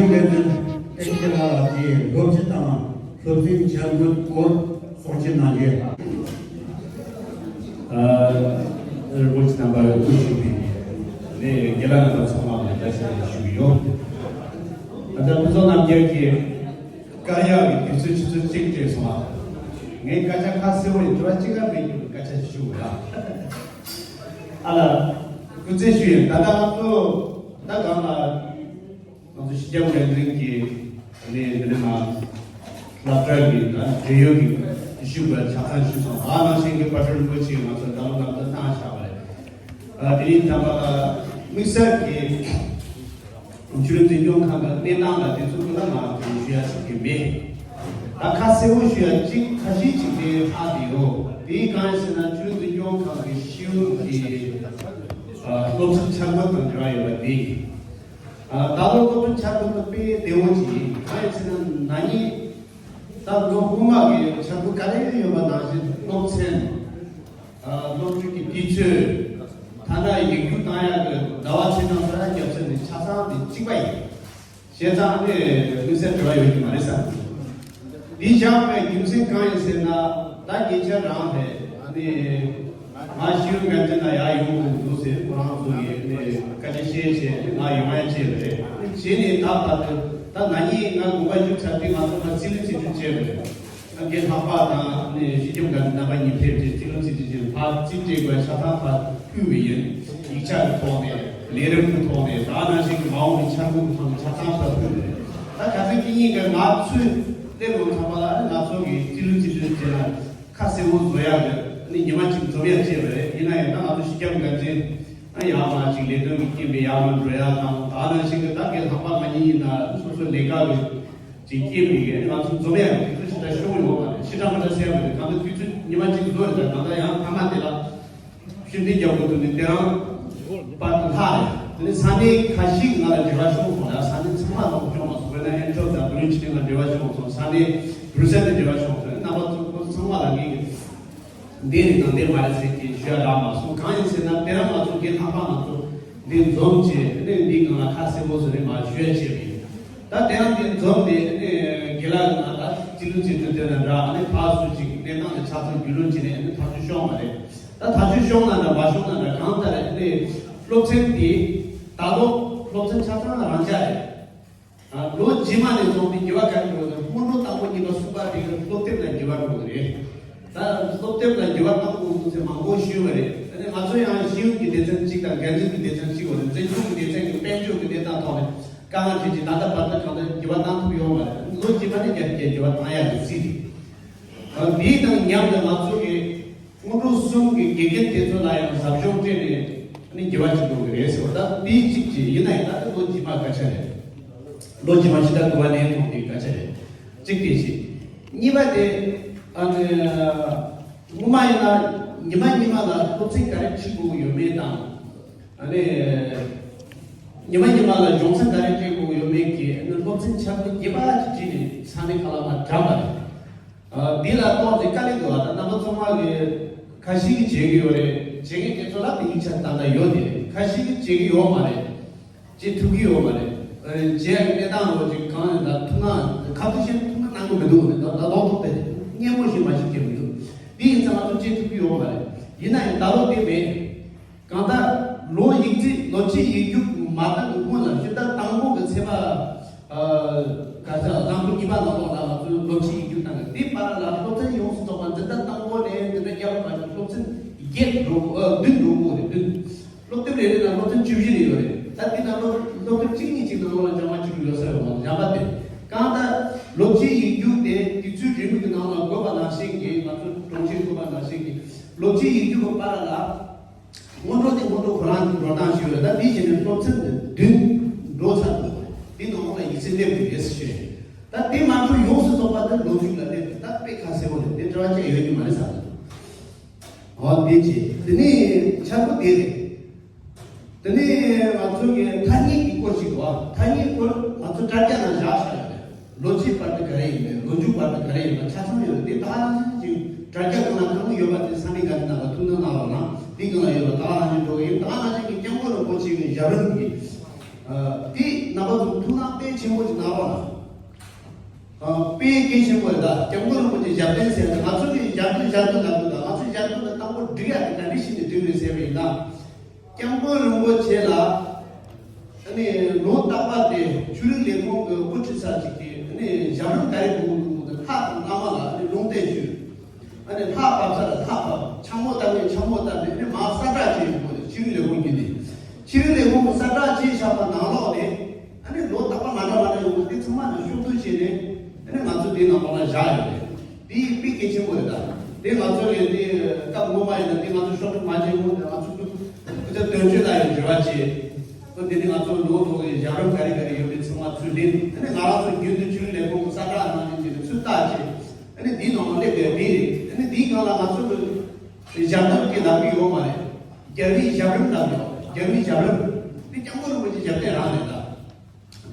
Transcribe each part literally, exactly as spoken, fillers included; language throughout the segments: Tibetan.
ལས་དོན་ཨེ་ཁེ་ལ་ལགས་ཀྱིས་སློབ་སྤྱི་དང་སློབ་ཚན་འཆར་འགོད་སྐོར་གསུང་བཤད་གནང་རྒྱུ། ཨ། རིན་པོ་ཆེ་རྣམ་པ་དབུ་བཞུགས་པའི་ནས་དགེ་ལགས་རྣམ་པ་ཚང་མ་ལ་བཀྲ་ཤིས་བདེ་ལེགས་ཞུ་གི་ཡོད། ད་ལྟ་ཕུན་ཚོགས་རྣམ་རྒྱལ་གྱིས་བཀའ་ཡག་གི་དུས་ཚོད་ཆུ་ཚོད་གཅིག་སྤྲད་སོང་ཨ། ངས་སྐད་ཆ་ཁ་གསལ་པོ་ཡིན་དྲི་བ་གཅིག་ཀ་མེད་རྒྱུ་གི་སྐད་ཆ་ཞུ་དགོས་ལ། ཨ་ལ། སྐུ་རྩེད་ཞུ་ཡིན། ད་ལྟ་ང་ཚོ་ད་གང་ལ། ང་ཚོ་སྤྱི་ཁྱབ་འགན་འཛིན་གྱིས་ནས་འདི་ནས་མ་སློབ་གྲྭ་གི་ད་འབྲེལ་ཡོད་ཀྱི་ཞུ་བར་ཆ་ཚང་ཞུས་སོང་། ཨ་ནང་བཞིན་གྱི་པ་ཊར་རིན་པོ་ཆེས་ང་ཚོ་ད་ལོ་ནང་དུ་བཏང་བཞག་པ་རེད། ཨ་དེ་རིང་དམ་པ་དམིགས་བསལ་གྱི་ཆོས་འཛིན་སྐྱོང་ཁང་གི་གནས་སྟངས་ལ་དེ་ཚོ་ཀུན་ལ་ང་ཚོ་ཞུ་ཡ་ཞིག་གི་མེད། ད་ཁ་གསལ་པོ་ཞུ་ཡ་གཅིག་ཁ་ཤས་ཅིག་དེ་ལྷག་དེ་ཡོད། དེ་གང་ཡིན་ཟེར་ན་ཆོས་འཛིན་སྐྱོང་ཁང་གི་ཤེས་ཡོན་གྱི་ཨ་སློབ་ཚན་འཆར་འགོད་དང་འབྲེལ་བ་ཡོད་པ་དེ། ཨ་ད་ལོ་སློབ་ཚན་འཆར་འགོད་དེ་དཔེ་བདེ་བོ་ཅིག་ཡིན། གང་ཡིན་ཟེར་ན་ན་ནིང་ད་ལོ་སྔོན་མ་གི་འཆར་འགོད་ག་རེ་ཡོད་པ་ནང་བཞིན་སློབ་ཚན། ཨ་སློབ་ཁྲིད་ཀྱི་དུས་ཚོད། ཐ་ན་ཡིག་རྒྱུགས་བཏང་ཡག་གི་ཟླ་བ་ཕྱེད་དང་ས་ཡ་རྒྱབ་ཚད་ནི་ཆ་ཚང་དེ་གཅིག་པ་ཡིན། བྱས་ཙང་ཨ་ནི་དམིགས་བསལ་འབྲེལ་བ་ཡོད་ཀྱི་མ་རེད་བསམ། འདི་བཞག་པའི་རྒྱུ་མཚན་གང་ཡིན་ཟེར་ན། ད་ཉེ་ཆར་རང་ལས་ཨ་ནི་ང་ཤེས་ཡོན་འགན་འཛིན་ལ་ཡར་ཡོང་དགོས་འདུག་ཟེར་ཁོ་རང་ཚོ་གིས་ཨ་ནི་སྐད་ཆ་བཤད་བྱས་ང་ཡོང་ཡ་བྱས་པ་རེད། ཨ་ནི་བྱས་ནས་ད་བར་དུ་ད་ན་ནིང་ང་དགོངས་པ་ཞུས་ཚར་དུས་ང་ཚོ་ཕར་རྩིས་ལེན་རྩིས་སྤྲོད་བྱས་པ་རེད། ད་རྒན་ལྷག་པ་དང་ཨ་ནི་སྤྱི་ཁྱབ་འགན་འཛིན་རྣམ་པ་གཉིས་ཕེབས་ཏེ་རྩིས་ལེན་རྩིས་སྤྲོད་བྱས་ཕར་རྩིས་སྤྲད་དགོས་ཆ་ཚང་ཕར་ཕུལ་བ་ཡིན། ཡིག་ཆ་གི་ཐོག་ནས་ལས་རིམ་གྱི་ཐོག་ནས་ད་ནང་བཞིན་གྱི་མ་འོངས་པའི་འཆར་འགོད་ཀྱི་ཐོག་ནས་ཆ་ཚང་ཕར་ཕུལ་བ་རེད། ད་ག་ཚོད་ཀྱི་ཉིན་གྱི་ང་ཚོས་སླེབས་ཡོང་ཚར་བ་ལ་ང་ཚོ་གིས་རྩིས་ལེན་རྩིས་སྤྲོད་བྱས་ན། ཁ་གསལ་པོ་བཟོ་ཡག་གི་ནི་ཉི་མ་གཅིག་འཛོམས་ཡག་བྱས་པ་རེད། ཡིན་ན་ཡང་ད་ང་ཚོ་སྤྱི་ཁྱབ་འགན་འཛིན་ཨ་ཡར་མར་ཅིག་ལས་དོན་གྱི་རྐྱེན་པས་ཡར་མར་འགྲོ་ཡག་དང་། ད་ནང་བཞིན་གྱི་ད་གའི་ལྷག་པ་ང་གཉིས་ཡིན་ན་སོ་སོའི་ལས་ཀ་གི་ཅིག་རྐྱེན་པས་ང་ཚོ་འཛོམས་ཡག་གི་དུས་ཚོད་ཞེ་དྲག་ཤོར་ཡོད་པ་རེད། ཞེ་དྲག་མི་འདྲ་ཟེར་ཡག་མ་རེད། གང་ལྟར་དུས་ཚོད་ཉི་མ་གཅིག་བཟོ་རེད། ད་གང་ལྟར་ཡང་ཐ་མ་དེ་ལ་ཤུགས་ལྡན་རྒྱག་དགོས་འདུག་ནི་དེ་རང་པར་དུ་ལྷག་རེད། དེ་ནི་ས་གནས་ཁ་ཤས་ཀྱིས་ང་ལ་འབྲེལ་བ་ཤོར་སོང་ལ། ས་གནས་ཚང་མ་ལ་སྐྱོང་མ་སོང་། དཔེར་ན་ཨན་ཊོབ་དང་བྷི་རིན་ཆི་ནས་ང་འབྲེལ་བ་ཤོར་སོང་། ས་གནས་བྷུ་རུ་སེལ་ནས་འབྲེལ་བ་ཤོར་སོང་། རྣམ་པ་ཚོ་ཁོ་ཚོ་ཚང་མ་ལ་ངས་འདི་རེད་དང་འདི་མ་རེད་ཟེར་གྱི་ཞུ་ཡ་རག་མ་སོང་། གང་ཡིན་ཟེར་ན་དེ་རིང་ང་ཚོ་རྒན་ལྷག་པ་ང་ཚོ་འདི་འཛོམས་བྱས་ནས་འདི་སྒང་ལ་ཁ་གསལ་པོ་བཟོ་རེད་མ་ཞུ་ཡ་བྱས་པ་ཡིན། ད་དེ་རིང་འདི་འཛོམས་ནས་ནས་དགེ་ལགས་ང་ད་སྤྱི་ལོ་སྤྱི་འཐུས་དེ་ན་འདྲ་ཨ་ནི་ཕར་ཚུར་ཅིག་གནས་སྟངས་དེ་ཆ་ཚང་རྒྱུས་ལོན་བྱས་ནས་ཨ་ནི་ཐག་གཅོད་ཤོང་མ་རེད། ད་ཐག་གཅོད་ཤོང་ན་འདྲ་མ་ཤོང་ན་འདྲ་གང་ལྟར་ཨ་ནི་སློབ་ཚན་དེ་ད་ལོ་སློབ་ཚན་ཆ་ཚང་རང་འཇགས་རེད། ལོ་རྗེས་མ་ནས་བཟུང་སྟེ་འགྱུར་བ་ག་རེ་འགྲོ་གི་རེད། སྔོན་འགྲོ་དང་པོ་གཉིས་པ་གསུམ་པ་དེ་གི་སློབ་དེབ་ལ་འགྱུར་བ་འགྲོ་གི་རེད། ད་སློབ་དེབ་ལ་འགྱུར་བ་གཏོང་དགོས་འདུག་ཟེར་མང་པོ་ཞུས་པ་རེད། ད་ནི་ང་ཚོ་ཡང་ཤེས་ཡོན་གྱི་སྡེ་ཚན་གཅིག་དང་འགན་འཛིན་གྱི་སྡེ་ཚན་གཅིག་ཡོད་རེད། འཛིན་སྐྱོང་གི་སྡེ་ཚན་གྱི་དཔལ་འབྱོར་གྱི་གནས་སྟངས་ཐོག་ནས་དཀའ་ངལ་འཕྲད་ཀྱི་ད་ལྟ་བར་དུ་གང་ལྟར་འགྱུར་བ་གཏང་ཐུབ་ཡོད་མ་རེད། ལོ་རྗེས་མ་ནས་རྒྱ་སྐྱེད་འགྱུར་བ་གཏང་ཡག་གི་རྩིས་རེད། དེའི་དང་མཉམ་དུ་ང་ཚོ་གི་སྔོན་འགྲོ་གསུམ་གྱི་དགེ་རྒན་དེ་ཚོ་ལ་ཡང་ཟབ་སྦྱོང་སྤྲད་ནས་ནི་འགྱུར་བ་ཅིག་འགྲོ་གི་རེད་ཟེར་བ། ད་དེའི་གཅིག་ཅིག་ཡིན་ན་ཡང་ད་ལྟ་ལོ་རྗེས་མ་སྐད་ཆ་རེད། ལོ་རྗེས་མ་ཕྱི་ཟླ་དགུ་པ་ནས་ཐོག་དེའི་སྐད་ཆ་རེད། གཅིག་དེ་ཞིག་གཉིས་པ་དེ་ཨ་ནི་སྔོན་མ་ཡིན་ན་ཉི་མ་ཉི་མ་ལ་སློབ་ཚན་ག་རེ་ཁྲིད་དགོས་ཀྱི་ཡོད་མེད་དང་། ཨ་ནི་ཉི་མ་ཉི་མ་ལ་སྦྱོང་ཚན་ག་རེ་སྤྲད་དགོས་ཀྱི་ཡོད་མེད་ཀྱི་ཨ་ནི་སློབ་ཚན་འཆར་འགོད་རྒྱས་པ་ཅིག་བྲིས་ནས་ས་གནས་ཁག་ལ་མར་བཀྲམ་པ་རེད། འདི་ལ་གཏོང་ཚེ་དཀའ་ལས་འདུག་བ། ད་རྣམ་པ་ཚང་མ་གི་ཁ་ཤས་ཀྱིས་བྱེད་ཀྱི་ཡོད་རེད། བྱེད་མཁན་དེ་ཚོ་ལ་དེ་ཡིག་ཆ་ཏག་ཏག་ཡོད་དེ་རེད། ཁ་ཤས་ཀྱིས་བྱེད་ཀྱི་ཡོད་མ་རེད། བྱེད་ཐུབ་ཀྱི་ཡོད་མ་རེད། བྱེད་ཡག་གི་གནས་སྟངས་འོག་ཅིག་གང་ཡིན་ད་ཐུགས་སྣང་ཁ་ཐུག་བཤད་ཐུགས་སྣང་གནང་གི་མི་འདུག་རེད། ད་ད་ལོག་ཐུག་པས་སྙན་མོ་ཞིག་མ་ཞིག་བྱེད་མི་འདུག་འདི་ཡིན་ཙང་ང་ཚོ་བྱེད་ཐུབ་ཀྱི་ཡོད་མ་རེད། ཡིན་ན་ཡང་ད་ལོ་དེ་མེད། གང་ལྟར་ལོ་ཡིག་ཚད་ལོ་ཕྱིའི་ཡིག་རྒྱུགས་མ་བཏང་གི་སྔོན་ལ་ཕྱི་ཟླ་དང་པོ་གི་ཚེས་པ་ཨ་ག་ས་དང་པོ་གཉིས་པ་ནང་ལོགས་ལ་ང་ཚོས་ལོ་ཕྱིའི་ཡིག་རྒྱུགས་བཏང་གི། དེའི་བར་ལ་སློབ་ཚན་ཡོངས་སུ་རྫོགས་པ་འཛིན་གྲྭ་དང་པོ་ནས་འཛིན་གྲྭ་བརྒྱད་པ་བར་གྱི་སློབ་ཚན་བརྒྱད་འགྲོ་དགོས། ཨ་བདུན་འགྲོ་དགོས་རེད། བདུན། སློབ་དེབ་རེ་རེ་ལ་སློབ་ཚན་བཅུ་བཞི་རེ་ཡོད་རེད། ད་དེ་ནང་ལོ་སློབ་དེབ་གཅིག་གཉིས་གཅིག་ནང་ལོགས་ལ་སྦྱང་བ་གཅིག་ཡོད་ས་ཡོད་མ་རེད། སྦྱང་བ་དེ་གང་ལྟར་ལོ་ཕྱིའི་ཡིག་རྒྱུགས་དེ་དུས་ཚོད་རིང་མོ་གི་ནང་ལ་དགོས་པ་ནང་བཞིན་གྱི་ང་ཚོ་གྲོང་ཁྱེར་དགོས་པ་ནང་བཞིན་གྱི་ལོ་ཕྱིའི་ཡིག་རྒྱུགས་ཀྱི་བར་ལ། སྔོན་འགྲོ་དེ་སྔོན་འགྲོ་ཁོ་རང་གི་འགྲོ་སྟངས་ཤིག་ཡོད་རེད། ད་དེ་བཞིན་ནས་སློབ་ཚན་དེ་བདུན་འགྲོ་ཚར་འདུག་དེ་ནང་ལོགས་ལ་ཡིག་ཚད་སླེབས་དགོས་རེད་ཟེར་ཞུ་ཡ་ཡིན། ད་དེ་མ་འགྲོ་ཡོངས་སུ་རྫོགས་པ་དེ་ལོ་མཇུག་ལ་སླེབས་དགོས། ད་དཔེ་ཁ་གསལ་པོ་རེད། དེ་འབྲེལ་བ་ཅི་ཡོད་རྒྱུ་མ་རེད་བསམ་འདུག་འོ་དེ་ཅི་དེ་ནས་འཆར་སྒོ་དེ་རེད། དེ་ནས་ང་ཚོ་གི་ཐ་སྙད་ཀྱི་སྐོར་ཞིག་འདུག་ཐ་སྙད་སྐོར་ང་ཚོ་དྲ་རྒྱ་ནང་བཞག་བཞག་ཡོད་རེད། ལོ་ཕྱིའི་བར་དུ་ག་རེ་ཡིན་པས་ལོ་མཇུག་བར་དུ་ག་རེ་ཡིན་པ་ཆ་ཚང་ཡོད་རེད། དེ་ད་ཅིག་དྲ་རྒྱ་སྒང་ལ་གང་ཡོད་པ་དེ་ས་གནས་འགའ་ཞིག་ནང་ལ་ཐུགས་སྣང་གནང་རོགས་གནང་། དེ་སྒང་ལ་ཡོད་པ་ད་ལྟ་ནས་འགྲོ་གི་ཡིན། ད་ང་ཚོ་གི་སྐྱབས་མགོན་རིན་པོ་ཆེ་གི་ཞབས་རིམ་གྱི་ དེ་རྣམ་པ་ཚོ་ཐུགས་སྣང་དཔེ་ཆེན་པོ་ཅིག་གནང་རོགས་གནང་། དཔེ་གལ་ཆེན་པོ་རེད། ད་སྐྱབས་མགོན་རིན་པོ་ཆེ་ཞབས་བརྟན་ཟེར་ན་ང་ཚོ་གི་ཞབས་བརྟན་ཞབས་བརྟན་ལབ་དུས། ད་ང་ཚོ་ཞབས་བརྟན་ལ་བཏང་པོ་སྒྲིག་ཡ་དེ་ག་འདྲ་ཞིག་ནས་སྒྲིག་རེད་ཟེར་བ་ཡིན་ན། སྐྱབས་མགོན་རིན་པོ་ཆེ་ལ་ཨ་ནི་ལོ་རྟག་པར་དེ་ཆོས་རིག་ལས་ཁུངས་ཀྱི་དབུ་ཁྲིད་ས་ཅིག་གིས་ཨ་ནི་ཞབས་རིམ་ག་རེ་དགོས་འདུག་ཟེར་ན། ལྷ་དང་བླ་མ་ལ་ཨ་ནི་ལུང་བསྟན་ཞུས། ཨ་ནི་ལྷ་བབས་ས་ལ་ལྷ་བབས། འཕྱ་སྨོད་བཏབ་ནས་འཕྱ་སྨོད་བཏབ་ནས། ཨ་ནི་མར་གསལ་བསྒྲགས་བྱས་ཡོང་གི་རེད། ཆོས་རིག་ལས་ཁུངས་ཀྱིས་ནི། ཆོས་རིག་ལས་ཁུངས་ཀྱིས་གསལ་བསྒྲགས་བྱས་བཞག་པ་ནང་ལོགས་ནས། ཨ་ནི་ལོ་རྟག་པར་མ་འདྲ་མ་འདྲ་ཡོང་གི་དེ་ཚང་མ་ནས་ཕྱོགས་བསྡུ་བྱས་ནས། ཨ་ནི་ང་ཚོ་དེའི་ནང་ལོགས་ལ་བཞག་ཡོད་རེད། དེ་དཔེ་གལ་ཆེན་པོ་རེད། ད་དེ་ང་ཚོ་ལས་དེ་སྐབས་སྔོན་མ་ཡིན་ན་དེ་ང་ཚོ་ཤོག་ཁྲིམས་མ་བརྗེ་སྔོན་དེ་ང་ཚོ་སྐུ་ཚབ་དོན་གཅོད་ལ་ཡང་འབྲེལ་བ་བྱས། ཨ་དེ་ནི་ང་ཚོ་ལོ་ཐོག་གི་ཞབས་རིམ་ག་རེ་ག་རེ་ཡོད་པའི་ཚང་མ་ཚུར་ལེན། ཨ་ནི་ང་རང་ཚོ་རྒྱུན་དུ་ཆོས་རིག་ལས་ཁུངས་ཀྱི་གསལ་བསྒྲགས་གནང་མཁན་དེ་ནི་ཚུར་ལྟ་བྱས། ཨ་ནི་དེའི་ནང་ལ་སླེབས་པའི་མི་རེད། ཨ་ནི་དེའི་སྒང་ལ་ང་ཚོ་གི་ཞབས་རིམ་གྱི་ལབ་ཀྱི་ཡོད་མ་རེད། རྒྱལ་བའི་ཞབས་རིམ་ལབ་ཡོད། རྒྱལ་བའི་ཞབས་རིམ་དེ་སྐྱབས་མགོན་རིན་པོ་ཆེ་ཞབས་བརྟན་རང་རེད་ད།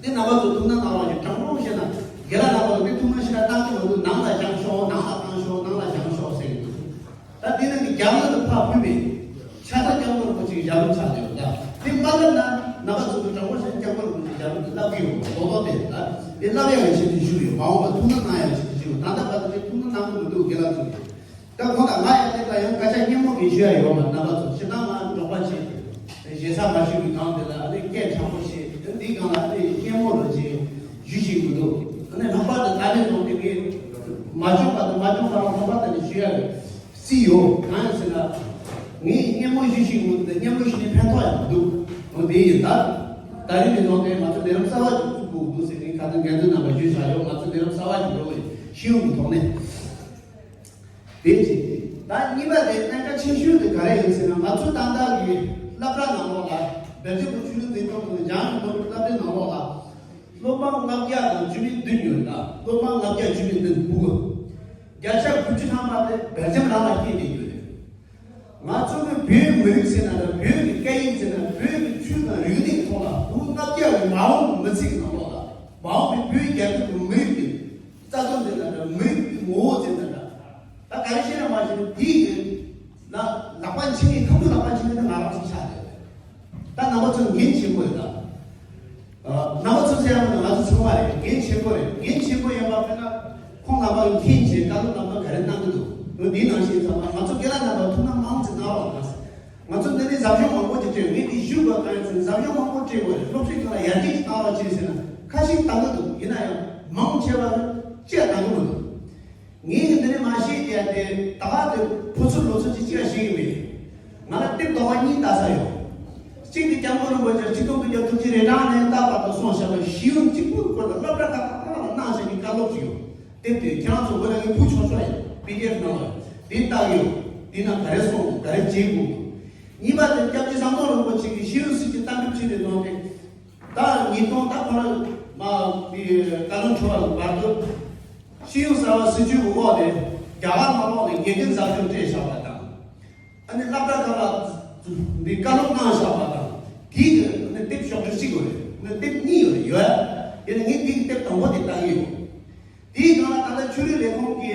དེ་རྣམ་པ་ཚོ་ཐུགས་སྣང་གནང་རོགས་ཞེས། དྲང་པོ་བཤད་ན་རྒན་ལགས་རྣམ་པ་ཚོ་དེ་ཐུགས་སྣང་ཞེ་དྲག་གཏང་གི་མི་འདུག། ནང་ལ་བཞེངས་ཤོག། ནང་ལ་བཏང་ཤོག། ནང་ལ་བཞེངས་ཤོག་ཟེར་གྱི་འདུག། ད་དེ་ནི་རྒྱབ་ལོག་ཏུ་ཕར་ཕུད་པའི་ཆ་ཚང་སྐྱབས་མགོན་རིན་པོ་ཆེའི་ཞབས་རིམ་ཆགས་ཡོད་ད། དེ་མ་ལབ་ན་རྣམ་པ་ཚོ་གིས་དྲང་པོ་བཤད་ན་སྐྱབས་མགོན་རིན་པོ་ཆེའི་ཞབས་རིམ་དེ་ལབ་ཀྱི་ཡོད། རྡོག་རྡོག་དེ་ད་དེ་ལབ་ཡག་གི་ཆེད་དུ་ཞུས་ཡོད། མ་འོངས་པར་ཐུགས་སྣང་གནང་ཡག་ཆེད་དུ་ཞུས་ཡོད། ད་ལྟ་བར་དུ་དེ་ཐུགས་སྣང་གནང་གི་མི་འདུག། རྒན་ལགས་ཚོ། ད་གོང་དང་ང་ཡང་དེ་ལ་ཡང་སྐད་ཆ་སྙན་མོ་གི་ཞུ་ཡ་ཡོད་མ་རེད། རྣམ་པ་ཚོ་ཞེ་དྲག་ང་འབྲོག་པ་བྱས། ཞེ་ས་མ་ཞུ་བའི་སྒང་དེ་ལ་ཨ་ནི་སྐད་དྲག་པོ་བྱས། འདིའི་སྒང་ལ་ཨ་ནི་སྙན་མོ་རུ་བྱས་ཞུ་ཞིག་མི་འདུག། ཨ་ནི་ལྷག་པར་དུ་ད་ནས་བཟུང་སྟེ་ངས་མ་བྱུང་བར་དུ་མ་བྱུང་བར་ལྷག་པར་དུ་ནས་ཞུ་ཡ་རེད། སྲིད་ཡོད་གང་ཡིན་ཟེར་ན། ངས་སྙན་མོ་ཞུ་ཞིག་མི་འདུག། སྙན་མོ་ཞུས་ནས་ཕན་ཐོགས་ཡང་མི་འདུག། འོ་དེ་ཡིན་ད། ད་རིང་ནས་བཟུང་སྟེ་ང་ཚོ་ལས་རིམ་གསར་བ་ཞིག་བཙུགས་དགོས་འདུག་ཟེར་ངས་ཁ་སང་འགན་འཛིན་རྣམ་པར་ཞུས་བཞག་ཡོད། ང་ཚོ་ལས་རིམ་གསར་བ་ཞིག་འགྲོ་བའི་ཤེས་ཡོན་གྱི་ཐོག་ནས། དེ་གཅིག། ད་གཉིས་པ་དེ་གནད་འགག་ཆེ་ཤོས་དེ་ག་རེ་ཡིན་ཟེར་ན། ང་ཚོ་ད་ལྟ་གི་སློབ་གྲྭ་ནང་ལོགས་ལ་སྦེལ་ཇམ་གྱི་ཆོས་ལུགས་འཛིན་སྐྱོང་དང་འཇམ་དབྱངས་ཀྱི་སློབ་གྲྭའི་ནང་ལོགས་ལ་སློབ་མ་ལྔ་བརྒྱ་དང་བཅུ་མེད་བདུན་ཡོད་ད། སློབ་མ་ལྔ་བརྒྱ་བཅུ་མེད་བདུན་ཕྲུ་གུ་བརྒྱ་ཆ་དགུ་བཅུ་ཐམ་པ་དེ་སྦེལ་ཇམ་རང་ལ་སྐྱེས་བསྡད་ཡོད་རེད། ང་ཚོ་གི་བོད་མི་རིགས་ཟེར་ན་དང་། བོད་ཀྱི་སྐད་ཡིག་ཟེར་ན། བོད་ཀྱི་ཆོས་དང་རིག་གནས་ཐོག་ལ་ཕྲུ་གུ་ལྔ་བརྒྱ་གི་མ་འོངས་པའི་མི་ཚེ་གི་ནང་ལོགས་ལ། མ་འོངས་པའི་བོད་རྒྱལ་ཁབ་ཀྱི་མི་རིགས་ཀྱི་རྩ་དོན་ཟེར་ན་འདྲ། མི་རིགས་ཀྱི་ངོ་བོ་ཟེར་ན་འདྲ། ད་ག་རེ་བཤད་ན་མ་ཤེས་ན། དེའི་གི་ན་ལག་པ་འཆང་མཁན། ཁ་ཐུག་ལག་པ་འཆང་མཁན་དེ་ང་རང་ཚོ་ཆགས་བསྡད་ཡོད་རེད། ད་རྣམ་པ་ཚོ་འགན་ཆེན་པོ་རེད་ད། རྣམ་པ་ཚོ་ཟེར་ཡག་ནི་ང་ཚོ་ཚང་མ་རེད། འགན་ཆེན་པོ་རེད། འགན་ཆེན་པོ་ཡིན་པ་དཔེར་ན་ཁོང་རྣམ་པ་མཁྱེན་བྱས་བཀའ་སློབ་རྣམ་པ་ག་རེ་གནང་གི་འདུག། འོ་འདིའི་ནང་བཞིན་ཚང་མ་ང་ཚོ་རྒན་ལགས་རྣམ་པ་ཐུགས་སྣང་མང་ཙམ་གནང་རོགས་གནང་། ང་ཚོ་འདི་ནས་ཟབ་སྦྱོང་མང་པོ་ཅིག་སྤྲད། ངས་འདི་ཞུས་པ་གང་ཡིན་ཟེར་ན། ཟབ་སྦྱོང་མང་པོ་སྤྲད་དགོས་རེད། སློབ་ཁྲིད་ཁང་ལ་ཡར་རྒྱས་ཅིག་བཏང་རོགས་བྱེད་ཟེར་ན་ཁ་ཤས་བཏང་གི་འདུག། ཡིན་ན་ཡང་མང་ཆེ་བ་ནི་ཅིག་བཏང་གི་མི་འདུག། ངས་འདི་ནས་མ་བཤད་ཀྱི་ཡ་དེ་ད་ག་དེ་ཕོ་ཚོད་ལོ་ཚོད་ཅིག་ཅིག་ཡ་བཤད་ཀྱི་མེད། ང་ལ་དེབ་རྡོག་པ་གཉིས་ལྟ་ས་ཡོད། གཅིག་དེ་སྐྱབས་མགོན་རིན་པོ་ཆེ་ཆིག་སྟོང་དགུ་བརྒྱ་དྲུག་ཅུ་རེ་གྲངས་ནས་ད་བར་དུ་གསུངས་བཞག་པ་ཤེས་ཡོན་གཅིག་པུའི་སྐོར་ལ་སློབ་གྲྭ་ཁག་ཁག་ལ་གནང་བཞག་གི་བཀའ་སློབ་ཅིག་ཡོད། དེབ་དེ་ཁྱེད་རང་ཚོ་དངོས་གནས་ངས་ཕུལ་ཆོག་ཆོག་ཡིན། པི་ཌི་ཨེཕ་ནང་ལ་དེ་ལྟ་གི་ཡོད། དེ་ན་ག་རེ་གསུངས་འདུག། ག་རེ་བྱེད་དགོས་འདུག། གཉིས་པ་དེ་སྐྱབས་རྗེ་ཟམ་གདོང་རིན་པོ་ཆེ་གིས་ཤེས་ཡོན་སྲིད་ཀྱི་གཏན་འབེབས་བྱས་ནས་བཟུང་སྟེ། ད་ཉིས་སྟོང་ད་ཁོ་རང་མ་དེ་བཀའ་བློན་ཁྲི་པ་བར་དུ་ཤེས་ཡོན་གསར་བ་སྲིད་བྱུས་ཀྱི་འོག་ནས་རྒྱ་གར་ནང་ལོགས་ནས་དགེ་རྒན་ཟབ་སྦྱོང་སྤྲད་བཞག་པ་དང་། ཨ་ནི་སློབ་གྲྭ་ཁག་ལ་འདི་བཀའ་སློབ་གནང་བཞག་པ་དང་། དེའི་གི་ཨ་ནི་དེབ་ཤོག་དྲིལ་གཅིག་ཡོད་རེད། ཨ་ནི་དེབ་གཉིས་ཡོད་རེད། ཡོད་ཡ། དེ་ནི་ངས་དེའི་དེབ་དང་པོ་དེ་ལྟ་གི་ཡོད། དེའི་སྒང་ལ་ད་ལྟ་ཆོས་རིག་ལས་ཁུངས་ཀྱི་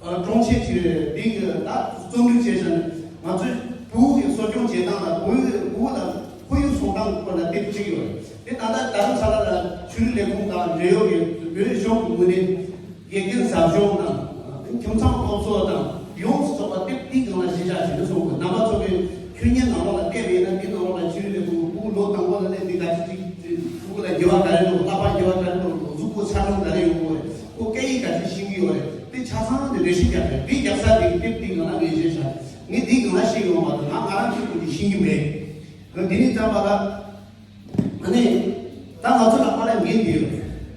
ཨ་དྲུང་ཆེ་ཅིག་རེད། དེའི་གི་ད་རྩོམ་སྒྲིག་བྱས་བཞག་ནས། ང་ཚོའི་ཕྲུ་གུ་གི་གསོ་སྐྱོང་བྱེད་སྟངས་ལ། ཕྲུ་གུ་ཕྲུ་གུ་ལ་ཁོར་ཡུག་སྲུང་སྟངས་སྐོར་ལ་དེབ་གཅིག་ཡོད་རེད། དེ་ད་ལྟ་རྡ་རམ་ས་ལ་ལ་ཆོས་རིག་ལས་ཁུངས་དང་འབྲེལ་ཡོད་ཀྱི་བོད་གཞུང་གི་ངོས་ནས། དགེ་རྒན་ཟབ་སྦྱོང་དང་། ཁྱིམ་ཚང་སློབ་གསོ་དང་ཡོངས་སུ་རྫོགས་པ་དེབ་འདིའི་སྒང་ལ་གཞི་བཞག་བྱས་ནས་གསུངས་དགོས། རྣམ་པ་ཚོ་གིས་ཁྱོན་ཉིན་ནང་ལོགས་ལ་བལྟས་པ་ཡིན་ན། འདི་ནང་ལོགས་ལ་ཆོས་རིག་ལས་ཁུངས་ཕྲུ་གུ་ལོ་དང་པོ་ལ་སླེབས་དུས་ག་ཚོད་ཅིག་ཕྲུ་གུ་ལ་འགྱུར་བ་ག་རེ་འགྲོ། ལག་པ་འགྱུར་བ་ག་རེ་འགྲོ། གཟུགས་པོ་འཆར་སྣང་ག་རེ་ཡོང་གི་ཡོད་རེད། ཁོ་སྐད་ཡིག་ག་ཚོད་ཤེས་ཀྱི་ཡོད་རེད། དེ་ཆ་ཚང་དེ་རེ་ཞིག་རྒྱག་རེད། དེ་རྒྱག་ས་དེ་དེབ་འདིའི་ནང་ལ་ངས་གཞི་བཞག། ངས་འདིའི་སྒང་ལ་ཤེས་ཡོང་བ་དང་། ང་ང་རང་གི་ཁུར་གྱིས་ཤེས་ཀྱི་མེད། ང་འདི་ནས་བརྩམས་པ་ལ། ཨ་ནི། ད་ང་ཚོ་ལ་ཕར་ལ་འགན་འདི་ཡོད།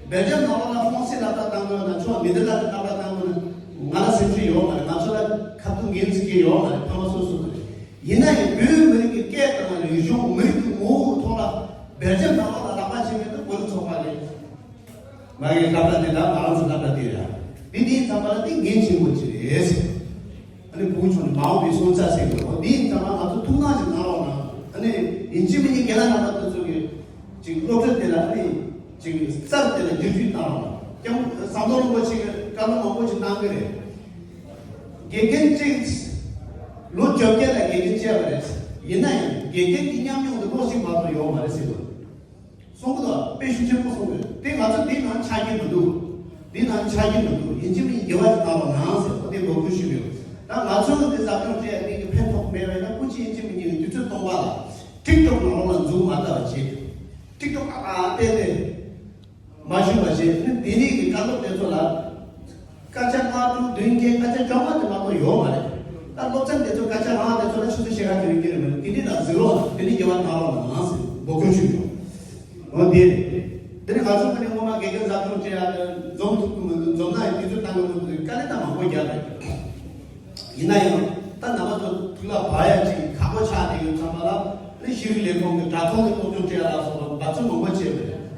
སྦེལ་ཇམ་ནང་ལོགས་ལ་ཧྥོང་སི་སློབ་གྲྭ་བཏང་གི་ཡོད་ན། ཁྱོད་ནེ་དར་ལན་སློབ་གྲྭ་བཏང་གི་ཡོད་ན། ང་ལ་སེམས་ཁྲལ་ཡོད་མ་རེད། ང་ཚོ་ལ་ཁ་ཐུག་འགན་འཛིན་མཁན་ཡོད་མ་རེད། ཕ་མ་སོ་སོ་རེད། ཡིན་ན་ཡང་བོད་མི་རིགས་ཀྱི་སྐད་དང་རིག་གཞུང་། མི་རིགས་ཀྱི་ངོ་བོའི་ཐོག་ལ་སྦེལ་ཇམ་ནང་ལོགས་ལ་ལག་པ་འཆང་མཁན་དེ་བོད་རིགས་ཚོགས་པ་རེད། ང་གི་སློབ་གྲྭ་དེ་དང་ང་རང་ཚོ་སློབ་གྲྭ་དེ་རེད། དེ་དེའི་ཚང་མ་ལ་དེ་འགན་ཆེན་པོ་ཅིག་རེད། ཨ་ནི་བུ་ཆུང་ནི་མ་འོངས་པའི་སོན་རྩ་ཟེར་གྱི་འདུག། འདི་ཡིན་ཙང་ང་ཚོ་ཐུགས་སྣང་ཞིག་གནང་རོགས་གནང་། ཨ་ནི་ཡིན་གཅིག་མིན་གཅིག་རྒན་ལགས་རྣམ་པ་དེ་ཚོ་གིས་ཅིག་སློབ་ཁྲིད་དེ་ལ་ཨ་ནི་ཅིག་རྩལ་དེ་ལ་བསྒྱུར་བཅོས་གནང་རོགས་གནང་། ཀྱང་ཟམ་གདོང་རིན་པོ་ཆེ་གིས་བཀའ་སློབ་མང་པོ་ཞིག་གནང་གི་རེད། དགེ་རྒན་གཅིག་ལོ་བཅོ་བརྒྱད་ལ་དགེ་རྒན་བྱས་པ་རེད། ཡིན་ན་ཡང་དགེ་རྒན་གྱི་ཉམས་མྱོང་དེ་ལོ་གཅིག་མ་གཏོགས་ཡོད་མ་རེད་ཟེར་གྱི་འདུག། དཔེ་ཤུགས་ཆེན་པོ་གསུངས་ཡོད། དེ་ང་ཚོ་འདི་ནང་ཆགས་ཀྱི་མི་འདུག་འདི་ནང་ཆགས་ཀྱི་མི་འདུག་ཡིན་གཅིག་མིན་གཅིག་དགེ་བ་ཞིག་བཏང་བ་ནང་ཟེར་བ་དེ་འབོད་སྐུལ་ཞུས་ཡོད། ད་ང་ཚོ་གི་འདི་ཟབ་སྦྱོང་སྤྲད་ཡ་དེ་གི་ཕན་ཐོགས་མེད་པ་ཡིན་ན། སྐུ་མཁྱེན་ཡིན་གཅིག་མིན་གཅིག་གི་དུས་ཚོད་སྟོང་པ་ལ་ཊིག་ཊོག་ནང་ལོགས་ལ་འཛུལ་མ་ལྟ་བ་བྱེད། ཊིག་ཊོག་ཨ་ཨ་བལྟས་ཏེ་མ་ཞུ་བ་བྱེད། ནི་དེ་རིགས་ཀྱི་བཀའ་སློབ་དེ་ཚོ་ལ། སྐད་ཆ་ལྔ་དྲུག་བདུན་བརྒྱད་སྐད་ཆ་བཅོ་ལྔ་དེ་མ་གཏོགས་ཡོད་མ་རེད། ད་སློབ་ཚན་དེ་ཚོ་སྐད་ཆ་རང་དེ་ཚོ་ལ་ཆུ་ཚོད་ཕྱེད་ཀ་དེ་རིང་སྐྱེལ་རེད་མ་རེད། དེ་འདྲ་ལ་གཟིགས་རོགས་དེ་ནི་དགེ་བ་གནང་རོགས་གནང་ཟེར་འབོད་སྐུལ་ཞུས་ཡོད། འོ་དེ་རེད། དེ་ནི་ང་ཚོ་ཁ་ནས་སྔོན་མ་དགེ་རྒན་ཟབ་སྦྱོང་བྱེད་ཡ་དེ་འཛོམས་ཐུབ་ཀྱི་མི་འདུག་འཛོམས་ན་ཡང་དུས་ཚོད་བཏང་གི་མི་འདུག་དཀའ་ལས་ད་མང་པོ་རྒྱབ་རེད། ཡིན་ན་ཡང་ད་རྣམ་པ་ཚོ་ཐུགས་ལ་བབས་ཡ་ཅིག་ཁག་པོ་ཆགས་བསྡད་ཡོད་ཙང་མ་ལ་ནི་ཤེས་རིག་ལས་ཁུངས་ཀྱི་དྲ་ཐོག་ནས་སློབ་སྦྱོང་བྱེད་ཡ་ལ་སོགས་པ་འབད་བརྩོན་མང་པོ་བྱས་པས་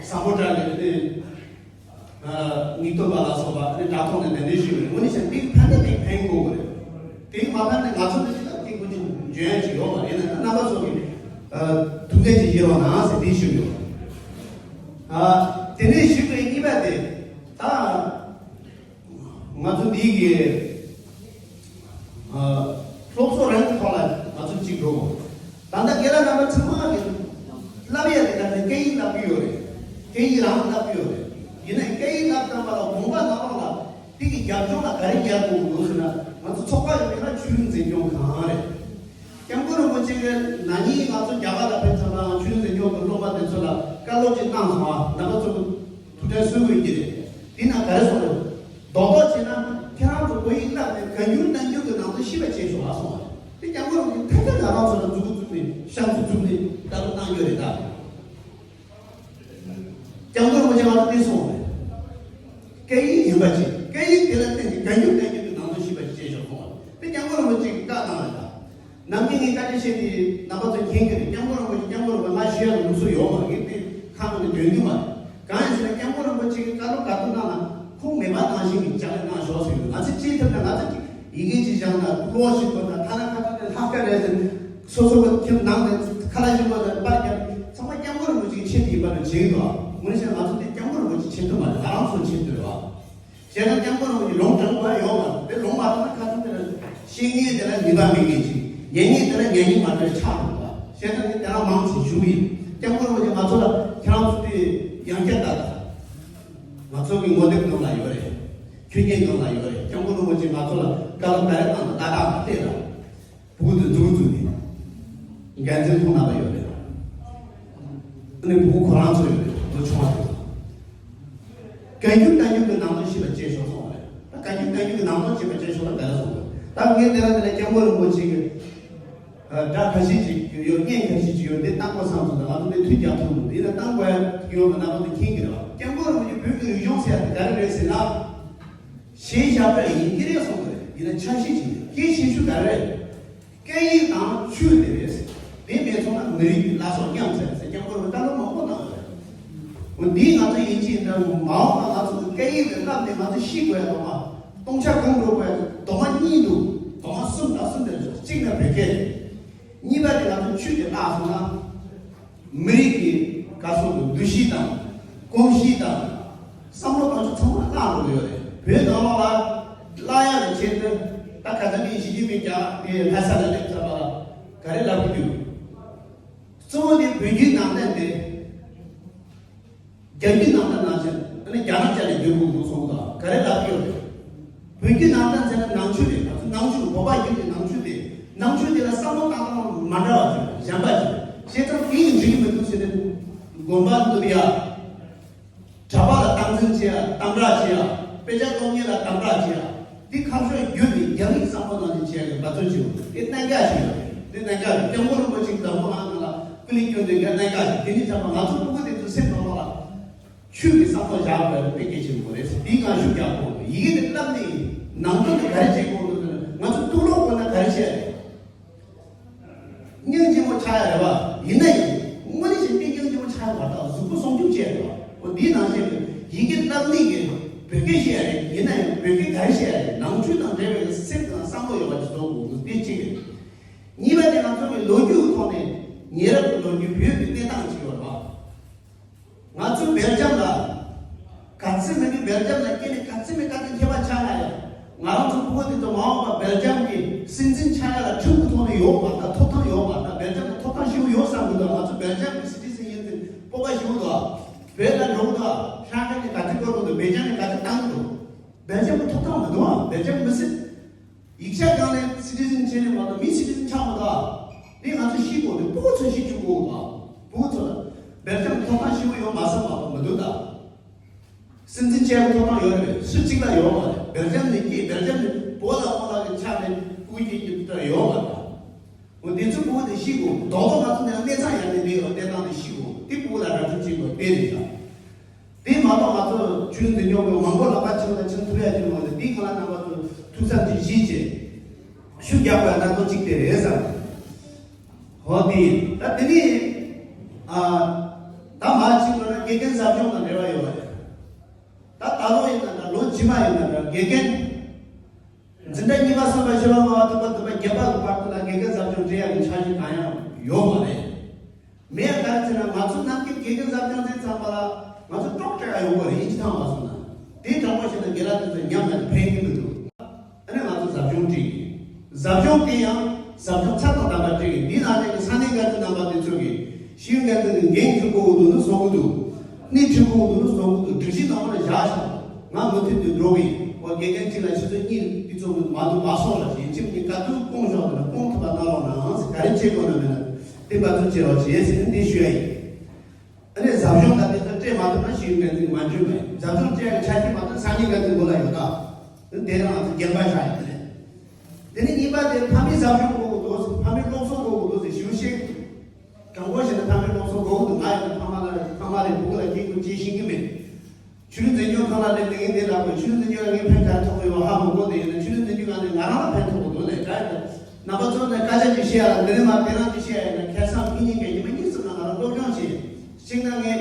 བཟང་པོ་དྲག་གི་རེད། ངེས་སྟོན་པ་ལ་སོགས་པ་ནི་དྲ་ཐོག་ནས་གདན་འདྲེན་ཞུས་པ་རེད། དངོས་གནས་བྱས་ན་འདི་ཕན་ན་འདི་ཕན་དགོས་པ་རེད། དེ་མ་ཕན་ན་ང་ཚོ་འདི་ལ་སྐད་ཆ་འཇོན་ཡ་ཅིག་ཡོད་མ་རེད། ཡིན་ན་རྣམ་པ་ཚོ་གི་ཐུགས་འགན་ཅིག་བཞེས་རོགས་གནང་ཟེར་དེ་ཞུས་ཡོད། དེ་ནས་ཞུས་པའི་གཉིས་པ་དེ་ད། ང་ཚོ་འདི་གི་ཨ་སློབ་གསོ་རང་གི་ཐོག་ལ་ང་ཚོ་གཅིག་འགྲོ། ད་ལྟ་དགེ་ལགས་རྣམ་པ་ཚང་མ་གི་བསླབ་ཡ་དེ་ད་ནི་སྐད་ཡིག་བསླབ་ཀྱི་ཡོད་རེད། སྐད་ཡིག་རང་བསླབ་ཀྱི་ཡོད་རེད། ཡིན་ན་སྐད་ཡིག་བསླབ་ཙམ་པ་ལ་དགོངས་པ་ནང་ལོགས་ལ་དེ་གི་རྒྱབ་ལྗོངས་ལ་ག་རེ་རྒྱག་དགོས་ཀྱི་འདུག་ཟེར་ན། ང་ཚོ་ཚོགས་པ་ཡོད་མཁན་ལ་ཆོས་ལུགས་འཛིན་སྐྱོང་ཁང་རེད། སྐྱབས་མགོན་རིན་པོ་ཆེ་གིས་ན་ནིང་ང་ཚོ་རྒྱ་གར་ལ་ཕེབས་ཙམ་པ་ཆོས་ལུགས་འཛིན་སྐྱོང་གི་སློབ་མ་དེ་ཚོ་ལ་བཀའ་སློབ་ཅིག་གནང་སོང་ཨ། རྣམ་པ་ཚོ་གི་ཐུགས་ཕྲན་གསོས་དགོས་ཀྱི་རེད། དེ་ན་ག་རེ་གསུངས་རེད། རྡོག་རྡོག་བྱས་ན་ཁྱེད་རང་ཚོ་བོད་ཡིག་བསླབས་ནས་གང་འགྱུར་གནང་འགྱུར་གྱི་ནང་དོན་ཤེས་པ་བྱས་ཤོག་ཨ་གསུངས་པ་རེད། དེ་སྐྱབས་མགོན་རིན་པོ་ཆེ་ཐད་ཀར་ང་རང་ཚོ་ལ་མཛུབ་གུ་བཙུགས་ནས་ཤ་མཛུབ་བཙུགས་ནས་བཀའ་སློབ་གནང་རྒྱུ་རེད་ད། སྐྱབས་མགོན་རིན་པོ་ཆེ་ང་ཚོ་དེ་གསུངས་རེད། སྐད་ཡིག་ཡིན་པ་ཅིག་སྐད་ཡིག་དེ་ལ་བརྟེན་ནས་གང་འགྱུར་གནང་འགྱུར་གྱི་ནང་དོན་ཤེས་པ་ཞིག་བྱས་ཤོག་གསུངས་པ་རེད། དེ་སྐྱབས་མགོན་རིན་པོ་ཆེ་གིས་བཀའ་གནང་རེད་ད། ནམ་རྒྱུན་ངས་བཀའ་འདྲི་བྱས་ཏེ་རྣམ་པ་ཚོས་མཁྱེན་གྱི་རེད། སྐྱབས་མགོན་རིན་པོ་ཆེ་སྐྱབས་མགོན་རིན་པོ་ཆེ་ང་ཞུ་ཡ་ལ་ལུགས་སྲོལ་ཡོད་མ་རེད། ངས་དེ་ཁ་ནང་ནས་འདོན་གྱི་མ་རེད། གང་ཡིན་ཟེར་ན་སྐྱབས་མགོན་རིན་པོ་ཆེ་གིས་བཀའ་སློབ་ག་དུས་གནང་ན་ཁུངས་མེད་པ་ནང་བཞིན་གྱི་ཕྱག་ལས་གནང་ཤོག་ཟེར་གྱི་ཡོད། ང་ཚོས་ཅི་ཐུབ་ན་ང་ཚོ་གིས་ཡི་གེ་ཅིག་བཞག་ན་ཀློག་ཞིག་དགོས་ན་ཐ་ན་ཁ་ཐུག་དེ་ལྷག་དཀར་རེད་ཟེར་ནས་སོ་སོ་གི་ཁྱིམ་ནང་ནས་ཁ་ལག་ཞིམ་པོ་དང་པར་རྒྱབ་ཚང་མ་སྐྱབས་མགོན་རིན་པོ་ཆེ་གི་ཆེད་དུ་ཡིན་པ་ལ་བྱེད་ཀྱི་འདུག་ངོས་ནས་བཤད་ན་ང་ཚོ་འདི་སྐྱབས་མགོན་རིན་པོ་ཆེ་ཆེད་དུ་མ་རེད། ང་རང་ཚོའི་ཆེད་དུ་རེད་བ། བྱས་ན་སྐྱབས་མགོན་རིན་པོ་ཆེ་ལུང་དྲངས་དགོས་ཡ་ཡོད་མ་རེད། དེ་ལུང་མ་དྲངས་ན་ཁ་སང་དེ་ལ་བཤད་མཁན་དེ་ལ་ནུས་པ་མེད་མཁན་ཅིག་ཉན་མཁན་དེ་ལ་ཉན་མཁན་མ་འདྲ་ཆགས་འགྲོ་བ། བྱས་ཙང་ངས་དེ་རང་མང་ཆེ་ཞུ་གི་ཡིན། སྐྱབས་མགོན་རིན་པོ་ཆེ་ང་ཚོ་ལ་ཁྱེད་རང་ཚོ་དེ་ཡང་བསྐྱར་ལྟ་དང་། ང་ཚོ་གི་ངོ་དེབ་ནང་ལ་ཡོད་རེད། ཁྱོད་ཉིད་ནང་ལ་ཡོད་རེད། སྐྱབས་མགོན་རིན་པོ་ཆེ་ང་ཚོ་ལ་བཀའ་སློབ་ག་རེ་གནང་དང་ལྟ་སྟངས་ལ་བལྟས་ལ། སྤུ་གུ་དེ་འཛུགས་འཛུགས་ནས་འགན་འཛིན་ཐོག་ན་པ་ཡོད་རེད། ཨ་ནི་སྤུ་གུ་ཁོ་རང་ཚོ་ཡོད་རེད། ལོ་ཆུང་བ་དེ་ཚོ། བཀའ་འགྱུར་བསྟན་འགྱུར་གྱི་ནང་དོན་ཤེས་པ་བཅས་ཤོག་གསུངས་པ་རེད། ད་བཀའ་འགྱུར་བསྟན་འགྱུར་གྱི་ནང་དོན་ཤེས་པ་བཅས་ཤོག་ལ་ག་རེ་གསུངས་པ་རེད། ད་ངས་དེ་ལ་དེ་ལ་སྐྱབས་མགོན་རིན་པོ་ཆེ་གི་སྒྲ་ཁ་ཤས་ཅིག་ཡོད། བརྙན་ཁ་ཤས་ཅིག་ཡོད། འདི་བཏང་དགོས་བསམ་སོང་། ད་ང་ཚོ་འདི་མཐུད་རྒྱག་ཐུབ་མི་འདུག་ཡིན་ན་བཏང་དགོས་ཡ་ཡོད་པ་རྣམ་པ་ཚོ་མཁྱེན་གྱི་རེད་བ། སྐྱབས་མགོན་རིན་པོ་ཆེ་བོད་ཀྱི་རིག་གཞུང་ཟེར་ཡ་དེ་ག་རེ་རེད་ཟེར་ན། གཞས་ཞབས་བྲོ་ཡིན་གྱི་རེད་གསུངས་པ་རེད། ཡིན་ན་ཆ་ཤས་ཅིག་རེད། གལ་ཆེ་ཤོས་ག་རེ་རེད། སྐད་ཡིག་དང་ཆོས་དེ་རེད། དེ་མེད་སོང་ན་མི་རིགས་ཀྱི་བླ་སྲོག་ཉམས་ཚར་ཟེར་སྐྱབས་མགོན་རིན་པོ་ཆེ་བཀའ་སློབ་མང་པོ་གནང་ཡོད་རེད། འོ་འདིས་ང་ཚོ་ཡིན་གཅིག་འདྲ་མ་འོངས་པ་ང་ཚོ་གི་སྐད་ཡིག་དེ་བསླབས་ནས་ང་ཚོ་ཤེས་དགོས་ཡ་དང་མ། སྟོང་ཆ་གང་འགྲོ་དགོས་ཡ་དོག་མ་གཉིས་འདུག་དོག་མ་གསུམ་དང་གསུམ་དེ་རེད། གཅིག་ནི་བོད་སྐད་རེད། གཉིས་པ་དེ་ང་ཚོ་ཆོས་དེ་བརླག་སོང་ན། མི་རིགས་ཀྱི་ག་སོགས་ཀྱི་འདུ་ཤེས་དང་། གོམས་གཤིས་དང་། བསམ་བློ་དང་ཚང་མ་བརླག་འགྲོ་གི་ཡོད་རེད། བོད་ནང་ལོགས་ལ་བརླག་ཡག་གི་ཆེད་དུ་ད་ག་ཚོད་ནས་ཞི་ཅིན་ཕིང་རྒྱ་དེ་ལྷ་ས་ལ་སླེབས་ཚར་བ་ལ་ག་རེ་ལབ་ཀྱི་འདུག་གཙོ་བོ་དེ་བོད་བརྒྱུད་ནང་བསྟན་དེ། རྒྱ་བརྒྱུད་ནང་བསྟན་ནང་བཞིན་ཨ་ནི་རྒྱ་ནག་ཅན་ནས་བསྒྱུར་དགོས་འདུག་གསུངས་དང་ག་རེ་ལབ་ཀྱི་ཡོད་རེད། བོད་བརྒྱུད་ནང་བསྟན་ཟེར་ན་ནང་ཆོས་རེད། ང་ཚོ་ནང་ཆོས་བོད་པ་ཡིན་ཏེ་ནང་ཆོས་དེ་ནང་ཆོས་དེ་ལ་བསམ་བློ་བཏང་སྟངས་མ་འདྲ་བ་ཅིག་གཞན་པ་ཅིག་བྱས་ཙང་དེ་ཡིན་འགྲིག་གི་མི་འདུག་ཟེར་ནས་དགོན་པ་འདུལ་ཡ། གྲྭ་པ་ལ་སྟངས་འཛིན་བྱེད་ཡ་དམ་དྲག་བྱེད་ཡ། དཔེ་ཆ་སློབ་གཉེར་ལ་དམ་དྲག་བྱེད་ཡ། འདི་ཁ་ཕྱོགས་བརྒྱུད་ནས་རྒྱ་མིའི་བསམ་བློ་ནང་ནས་བྱེད་ཡ་གི་འབད་བརྩོན་བྱེད་དགོས། དེ་གནད་འགག་ཞིག་ཡོད་རེད། དེ་གནད་འགག་རེད། སྐྱབས་མགོན་རིན་པོ་ཆེའི་བདག་པོ་ང་ཚོ་ལ་སྐུ་ལས་བསྐྱོན་དེ་ག་གནད་འགག་རེད། དེ་ནི་ཚང་མ་ང་ཚོ་ཕྲུ་གུ་དེ་ཚོའི་སེམས་ནང་ལོགས་ལ་ཆོས་ཀྱི་བསམ་བློ་བཞག་དགོས་པ་དཔེ་གལ་ཆེན་པོ་རེད། དེའི་སྒང་ཤུགས་རྒྱག་དགོས། ཡི་གེ་དེ་བསླབ་ནས་ནང་དོན་དེ་ག་རེ་བྱེད་དགོས་འདུག་ཟེར་ན་ང་ཚོ་གཏུག་ལོག་དགོས་ན་ག་རེ་བྱེད་ཡ་རེད། སྙིང་རྗེ་མོ་ཆགས་ཡ་རེད་བ། ཡིན་ན་ཡང་དངོས་གནས་བྱས་ཏེ་སྙིང་རྗེ་མོ་ཆགས་ཡ་མ་གཏོགས་གཟུགས་པོ་སྲུང་སྐྱོབ་བྱེད་ཡ་རེད་བ། འོ་འདིའི་ནང་བཞིན་གྱི་ཡི་གེ་བསླབ་ནི་གི་བོད་སྐད་བཤད་ཡ་རེད། ཡིན་ན་ཡང་བོད་སྐད་ག་རེ་བཤད་ཡ་རེད། ནང་ཆོས་དང་འབྲེལ་བའི་སེམས་དང་བསམ་བློ་ཡོད་པ་ཅིག་བཟོ་དགོས་འདུག་དེ་གཅིག་རེད། གཉིས་པ་དེ་ང་ཚོ་གི་ལོ་རྒྱུས་ཀྱི་ཐོག་ནས་ཉེ་རབས་ཀྱི་ལོ་རྒྱུས་བོད་ཀྱི་གནས་སྟངས་ཅིག་ཡོད་རེད་བ། ང་ཚོ་སྦེལ་ཇམ་ལ་ག་ཚོད་མིན་གྱི་སྦེལ་ཇམ་ལ་སྐྱེས་ནས་ག་ཚོད་མིན་ག་ཚོད་མཁས་པ་ཆགས་ན་ཡང་ང་རང་ཚོ་ཕྲུ་གུ་དེ་ཚོ་མ་འོངས་པ་སྦེལ་ཇམ་གྱི་སྲིད་འཛིན་ཆགས་ཡ་ལ་ཁྲིམས་ཀྱི་ཐོག་ནས་ཡོད་མ་རེད། ཐོབ་ཐང་ཡོད་མ་རེད། སྦེལ་ཇམ་ལ་ཐོབ་ཐང་ཞེ་པོ་ཡོད་བསམ་གྱི་འདུག་ང་ཚོ་སྦེལ་ཇམ་གྱི་སི་ཊི་ཟན་ཡིན་ཚེ་སྤོབས་པ་ཞེ་པོ་འདུག་བོད་ འདུག་ད། ཧྲང་ཧའེ་ནས་ག་ཚོད་སྐོར་གི་འདུག་སྦེལ་ཇམ་ནས་ག་ཚོད་བཏང་གི་འདུག་སྦེལ་ཇམ་གི་ཐོབ་ཐང་མི་འདུག་ཨ། སྦེལ་ཇམ་མི་སྲིད། ཡིག་ཆ་སྒང་ནས་སི་ཊི་ཟན་བྱས་ནས་མ་གཏོགས་མི་སི་ཊི་ཟན་ཆགས་མ་གཏོགས་ཨ། འདི་ང་ཚོས་ཤེས་དགོས་འདུག་སྤུ་གུ་ཚོས་ཤེས་བཅུག་དགོས་འདུག་སྤུ་གུ་ཚོ་ལ་སྦེལ་ཇམ་ཐོབ་ཐང་ཞེ་པོ་ཡོད་མ་རེད་མ་གཏོགས་མི་འདུག་ད། སྲིད་འཛིན་བྱས་པའི་ཐོབ་ཐང་ཡོད་རེད། སུ་གཅིག་ལ་ཡོད་མ་རེད། སྦེལ་ཇམ་ནས་སྐྱེས། སྦེལ་ཇམ་ནས་བོད་ལ་ཁོ་ལ་གི་ཆ་ནས་སྤུ་གུ་སྐྱེས་ཀྱི་ད་ཡོད་མ་རེད། འོ་དེ་ཚོ་སྤུ་གུ་དེ་ཤེས་དགོས། རྡོག་རྡོག་ང་ཚོ་ནས་གནས་ཚང་ཡར་ནས་འདི་ཡོད་གནས་སྟངས་དེ་ཤེས་དགོས། དེ་སྤུ་གུ་ལ་ར་སྤྲོད་བྱེད་དགོས་དེ་རེད་ཤག་དེ་མ་གཏོགས་ང་ཚོ་ཆོས་འཛིན་སྐྱོང་གི་མང་པོ་ལག་པ་ཆེ་བ་ལ་ཆང་ཐུབ་ཡ་ཅིག་མ་རེད། དེ་གང་ལ་རྣམ་པ་ཚོ་ཐུགས་བསམ་ཅིག་བཞེས་བྱས་ཤུགས་རྒྱག་པ་ན་ཏོ་གཅིག་དེ་རེད་བསམ། ཧོ་དེ་ད་དེ་ནི་ཨ་ད་མ་ཅིག་ལོ་ན་དགེ་རྒན་ཟབ་སྦྱོང་དང་འབྲེལ་བ་ཡོད་པ་རེད། ད་ད་ལོ་ཡིན་ན་འདྲ་ལོ་རྗེས་མ་ཡིན་ན་འདྲ་དགེ་རྒན། འཛིན་གྲྭ་གཉིས་པ་གསུམ་པ་བཞི་པ་ལྔ་པ་དྲུག་པ་བདུན་པ་བརྒྱད་པ་གི་བར་དུ་ལ་དགེ་རྒན་ཟབ་སྦྱོང་སྤྲད་ཡག་གི་འཆར་གཞི་གང་ཡང་ཡོད་མ་རེད། མེད་ཡ་ག་རེ་ཟེར་ན་ང་ཚོ་ནམ་རྒྱུན་དགེ་རྒན་ཟབ་སྦྱོང་ཟེར་ཙམ་པ་ལ་ང་ཚོ་སྲོག་སྤྲད་ཡ་ཡོང་གི་རེད། ཡིན་གཅིག་ཐང་མ་སོང་ན་དེ་དྲང་པོ་བཤད་ན་རྒན་ལགས་དེ་ཚོ་ཉམས་ལ་ཕན་གྱི་མི་འདུག་ཨ་ནི་ང་ཚོ་ཟབ་སྦྱོང་སྤྲད་ཀྱི། ཟབ་སྦྱོང་དེ་ཡང་ཟབ་སྦྱོང་ཚད་དང་ལྡན་པ་སྤྲད་ཀྱི། འདི་ནང་བཞིན་གྱི་ས་གནས་འགན་འཛིན་རྣམ་པ་དེ་ཚོ་གིས་ཤེས་ཡོན་འགན་འཛིན་གྱི་འགན་འཁུར་དགོས་ཀྱི་འདུག་ན་བཟོ་གི་འདུག་སྣེ་ཁྲིད་དགོས་ཀྱི་འདུག་ན་བཟོ་གི་འདུག་སྒྲིག་གཞི་ནང་ལ་བཞག་ཤག་ང་མུ་མཐུད་དུ་འགྲོ་གི་ཡིན། འོ་དགེ་རྒན་གཅིག་ལ་ཆུ་ཚོད་གཉིས་དུས་ཚོད་མ་གཏོགས་མ་སོང་ལ་ཞེས་ཁྱིམ་གྱི་བཀའ་བསྡུར་སྐོང་ཞོག་དང་སྐོང་ཐུབ་པ་གནང་རོགས་གནང་ཟེར། ག་རེ་བྱེད་དགོས་ན་མེད་ན་བསྟན་པ་ཚོ་བྱེད་རོགས་བྱེད་ཟེར་ནས་འདི་ཞུ་ཡ་ཡིན། ཨ་ནི་ཟབ་སྦྱོང་དང་དེ་ཚོ་སྤྲད་མ་ཐུབ་ན་ཤེས་ཡོན་འགན་འཛིན་མ་འཇོན་མེད། ཟབ་སྦྱོང་སྤྲད་ཡག་ཆ་རྐྱེན་མ་ཐུབ་ས་གནས་འགན་འཛིན་མགོ་ལ་ཡོད་ད། དེ་རང་ཚོ་འགན་པ་བཞག་ཡོད་དེ། དེ་ནས་གཉིས་པ་དེ་ཕ་མའི་ཟབ་སྦྱོང་དགོས་ཀྱི་འདུག་ཕ་མའི་སློབ་གསོ་དགོས་ཀྱི་འདུག་ཟེར་ཞུ་ཤེས། དྲང་པོ་བཤད་ན་ཕ་མའི་སློབ་གསོ་དགོས་ཀྱི་འདུག་ང་ཡང་ཕ་མ་ལ་ཕ་མ་རེད། བུ་གུ་ལ་སྐྱེས་དགོས་ཅེས་ཤེས་ཀྱི་མེད། ཆོས་ལུགས་འཛིན་སྐྱོང་ཁང་ལ་སླེབས་ནས་ངས་འདི་ལབ་དགོས། ཆོས་ལུགས་འཛིན་སྐྱོང་ལ་ངས་ཕན་ག་རེ་ཐོགས་ཀྱི་ཡོད་ཧ་མི་གོ། དེ་ཡིན་ན་ཆོས་ལུགས་འཛིན་སྐྱོང་ཁང་ནས་ང་རང་ལ་ཕན་ཐོགས་ཀྱི་འདུག་ལས་ཀ་ཡིན་ན། རྣམ་པ་ཚོ་ནས་སྐད་ཆ་ཅིག་བཤད་ཡ་ལ་འདི་ནས་མ་དེ་རང་ཅིག་བཤད་ཡ་ཡིན་ན་ཁ་སང་ཕྱི་ཉིན་ག་ཉི་མ་གཉིས་གསུམ་ལ་ང་རང་སློབ་སྦྱོང་བྱས་ཤིང་ན་ངས་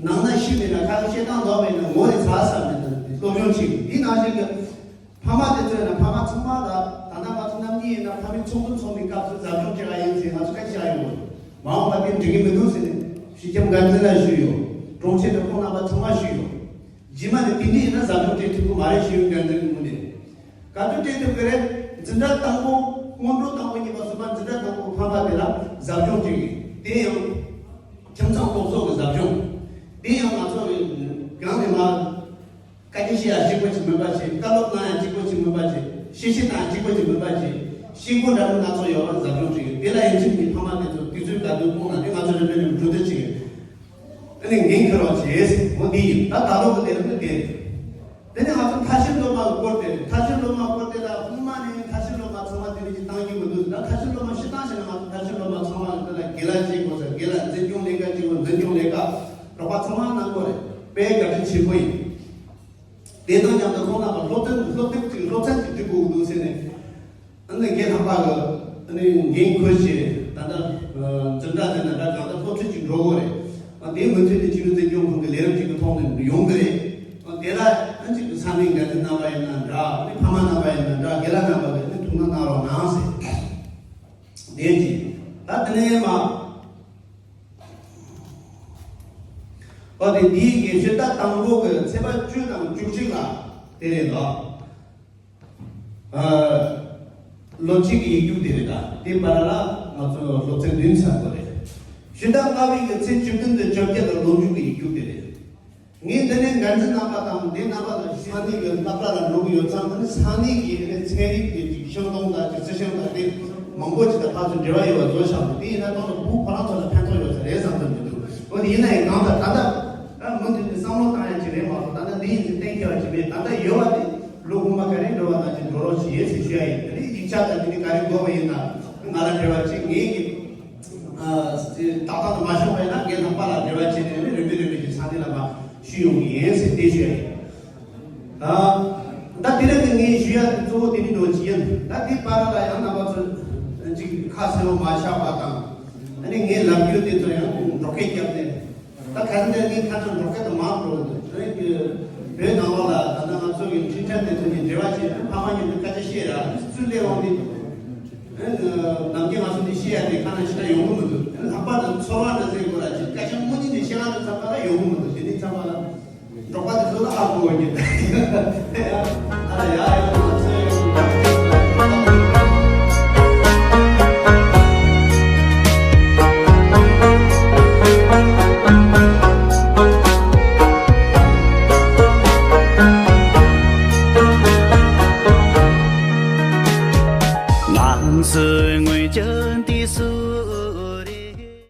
ནང་ན་ཤི་མེད་ན་ཁ་ལ་བཤད་སྟངས་འདོགས་མེད་ན་ངོ་རེ་ཚ་ས་མེད་ན་སློབ་སྦྱོང་བྱས་འདི་ནང་བཞིན་གྱི། ཕ་མ་དེ་ཚོས་ན་ཕ་མ་ཚང་མ་ལ་ད་ལྟ་ང་ཚོ་རྣམ་གཉིས་ཡིན་ན་ཕ་མའི་ཚོགས་འདུ་ཚོགས་པའི་སྐབས་སུ་ཟབ་སྦྱོང་བྱེད་པ་ཡིན་ཟེར་ང་ཚོ་སྐད་ཆ་ཡོང་བ། མ་འོངས་པ་དེ་འགྲིག་གི་མི་འདུག་ཟེར་ནས་ཞི་ཁྱབ་འགན་འཛིན་ལ་ཞུས་ཡོད། གྲོང་ཁྱེར་དུ་ཁོང་རྣམ་པ་ཚང་མ་ཞུས་ཡོད། རྗེས་མ་ནས་དེ་འདྲ་ཡིན་ན་ཟབ་སྦྱོང་སྤྲད་ཐུབ་ཀྱི་མ་རེད། ཤེས་ཡོན་འགན་འཛིན་གྱི་ངོས་ནས་ག་དུས་སྤྲད་ཐུབ་ཀྱི་རེད། འཛིན་གྲྭ་དང་པོ་སྔོན་འགྲོ་དང་པོ་གཉིས་པ་གསུམ་པ་འཛིན་གྲྭ་དང་པོ་ཕམ་པ་དེ་ལ་ཟབ་སྦྱོང་སྤྲད་ཀྱི་དེ་ཡང་ཁྱིམ་ཚང་སློབ་གསོ་གི་ཟབ་སྦྱོང་དེ་ཡང་ང་ཚོ་གི་གང་ནས་མ། བཀའ་རྒྱ་བཤད་ཡ་གཅིག་པ་ཞིག་མིན་པ་བྱས། བཀའ་སློབ་གནང་ཡ་གཅིག་པ་ཞིག་མིན་པ་བྱས། བཤད་བཤད་དང་གཅིག་པ་ཞིག་མིན་པ་བྱས། ཤེས་དགོས་འདྲ་མིན་སྣ་ཚོགས་ཡོད་པར་ཟབ་སྦྱོང་བྱེད་ཀྱི་དེ་ལ་ཡིན་ཕྱིན་གྱི་ཕ་མ་དེ་ཚོ་དུས་ཚོད་ག་དུས་སྤུངས་ན་དེ་ང་ཚོ་རིམ་པས་རིམ་པས་གྲོས་བསྡུར་བྱེད་ཀྱི་ཨ་ནི་འགན་འཁྱེར་རོགས་བྱེད་ཟེར་འོ་འདི་ཡིན། ད་ད་ལོ་གི་ལས་རིམ་ནི་དེ་རེད། དེ་ནས་ང་ཚོ་མཐར་ཕྱིན་སློབ་མ་གི་སྐོར་དེ་རེད། མཐར་ཕྱིན་སློབ་མ་སྐོར་དེ་ལ་སྔོན་མ་ནས་མཐར་ཕྱིན་སློབ་མ་ཚང་མ་དེ་རིགས་ཀྱི་བཏང་རྒྱུ་མི་འདུག་ད་མཐར་ཕྱིན་སློབ་མ་ཤི་སྟངས་བྱས་ན་ང་ཚོ་མཐར་ཕྱིན་སློབ་མ་ཚང་མ་ལ་དེ་ལ་དགེ་ལགས་བྱེད་དགོས་ཟེར་དགེ་ལགས་འཛིན་སྐྱོང་ལས་ཀ་བྱེད་དགོས། འཛིན་སྐྱོང་ལས་ཀ་རོགས་པ་ཚང་མ་གནང་དགོས་རེད། དཔེ་བཀའ་དྲིན་ཆེན་པོ་ཡིན། དེ་དང་མཉམ་དུ་ཁོང་རྣམ་པ་སློབ་ཚན་སློབ་དེབ་ཅིག་སློབ་ཚན་ཅིག་སྒྲིག་དགོས་ཀྱི་འདུག་ཟེར་ནས། ཨ་ནི་རྒན་ལྷག་པ་གི་ཨ་ནི་འགན་ཁུར་བྱས་ད་ལྟ་འཛིན་གྲྭ་དེ་ན་ད་གང་ལྟར་སློབ་ཁྲིད་ཅིག་འགྲོ་དགོས་རེད། ཨ་དེ་མུ་མཐུད་དུ་ཆོས་ལུགས་འཛིན་སྐྱོང་ཁང་གི་ལས་རིམ་ཅིག་གི་ཐོག་ནས་ཡོང་གི་རེད། ཨ་དེ་ལ་ཨ་ཅིག་ས་གནས་འགན་འཛིན་རྣམ་པ་ཡིན་ན་འདྲ། ཨ་ནི་ཕ་མ་རྣམ་པ་ཡིན་ན་འདྲ། རྒན་ལགས་རྣམ་པ་གི་ཨ་ནི་ཐུགས་སྣང་གནང་རོགས་གནང་ཟེར། དེ་ཅིག་ད་དེ་ནས་མ། ཨོ་དེ་འདིའི་གི་ཕྱི་ཟླ་དང་པོ་གི་ཚེས་པ་བཅུ་དང་བཅུ་གཅིག་ལ་དེ་རེད་ལ། ཨ་སློབ་ཁྲིད་ཀྱི་ཡིག་རྒྱུགས་དེ་རེད་ད། དེ་བར་ལ་ང་ཚོ་སློབ་ཚན་བདུན་ཚར་དགོས་རེད། ཕྱི་ཟླ་ལྔ་པའི་གི་ཚེས་བཅུ་བདུན་དང་བཅོ་བརྒྱད་ལ་སློབ་འཇུག་གི་ཡིག་རྒྱུགས་དེ་རེད། ངས་འདི་ནས་འགན་འཛིན་རྣམ་པ་དང་འདི་རྣམ་པ་ལ་ས་གནས་ཀྱི་སློབ་གྲྭ་ལ་འགྲོ་གི་ཡོད་ཙང་། ཨ་ནི་ས་གནས་ཀྱི་ཨ་ནི་ཚན་རིག་གི་ཅིག་ཤིང་སྡོང་དང་ཅིག་རྩི་ཤིང་དང་དེ་མང་པོ་ཅིག་དང་ཕར་ཚུར་འབྲེལ་བ་ཡོད་པ་བཟོ་བཞག་འདུག་དེ་ཡིན་ན་ཏང་ལ་བུ་ཁོ་རང་ཚོ་ལ་ཕན་ཐོགས་ཡོད་ས་རེད་བསམ་གྱི་འདུག་འོ་དེ་ཡིན་ན་ཡང་གང་ལྟར་ད་ལྟ་ཨ་མུ་མཐུད་ནས་བསམ་བློ་བཏང་ཡ་ཅིག་རེད་མ་གཏོགས། ད་ལྟ་འདི་ཡིན་ཚེ་གཏན་འཁེལ་བ་ཅིག་མེད། ད་ལྟ་ཡོད་པ་དེ་ལོ་སྔོན་མ་ག་རེ་འགྲོ་བ་ནང་བཞིན་འགྲོ་རོགས་ཞེས་ཟེར་ཞུ་ཡ་ཡིན། དེ་ནས་ཡིག་ཆ་དང་དེ་ནས་ག་རེ་དགོས་པ་ཡིན་ན་ང་ལ་འབྲེལ་བ་ཅིག་ངས་ཀྱི་ཨ་ཏག་ཏག་ཏུ་མ་ཤོང་བ་ཡིན་ན་རྒན་ལྷག་པ་ལ་འབྲེལ་བ་བྱས་ནས་རིམ་པས་རིམ་པས་ཀྱི་ས་གནས་ལ་མ་ཞུ་ཡོང་གི་ཡིན་ཟེར་དེ་ཞུ་ཡ་ཡིན། ཨ་ད་དེ་རིང་གི་ངའི་ཞུ་ཡ་དེ་གཙོ་བོ་དེ་ནི་འགྲོ་གི་ཡིན། ད་དེ་བར་ལ་ཡང་རྣམ་པ་ཚོ་ཅིག་ཁ་གསལ་བོ་མ་ཆགས་པ་དང་། ཨ་ནི་ངའི་ལབ་རྒྱུ་དེ་ཚོ་ཡང་འབྲོག་སྐད་བརྒྱབ་ནས། ད་ག་རེ་འདྲ་ངའི་ཁ་ནང་འབྲོག་སྐད་དུ་མང་འགྲོ་གི་འདུག་ཨ་ནི་བོད་ནང་ལོགས་ལ་ད་ལྟ་ང་ཚོ་གི་འཕྲིན་ཕྲན་དེ་ཚོ་གཉིས་འབྲེལ་བ་བྱས་ནས་ཕ་མ་གཉིས་ནས་སྐད་ཆ་བཤད་ར་ཚུར་སླེབས་འོང་དུས། ནམ་རྒྱུན་ང་ཚོ་འདི་བཤད་ཡ་དེ་ཁ་ན་ཞེ་དྲག་ཡོང་གི་མི་འདུག་ལྷག་པར་དུ་ཚོར་བ་འདྲ་ཟེར་དགོས་ར་ཅིག་སྐད་ཆ་དངོས་གནས་ནས་བཤད་ཡ་དེ་ཚང་མ་ལ་ཡོང་གི་མི་འདུག་དེ་ནས་ཚང་མ་ལ་འབྲོག་པ་དེ་ཚོ་ལ་ཧ་གོ་གི་ཨ་ལ་ཡ་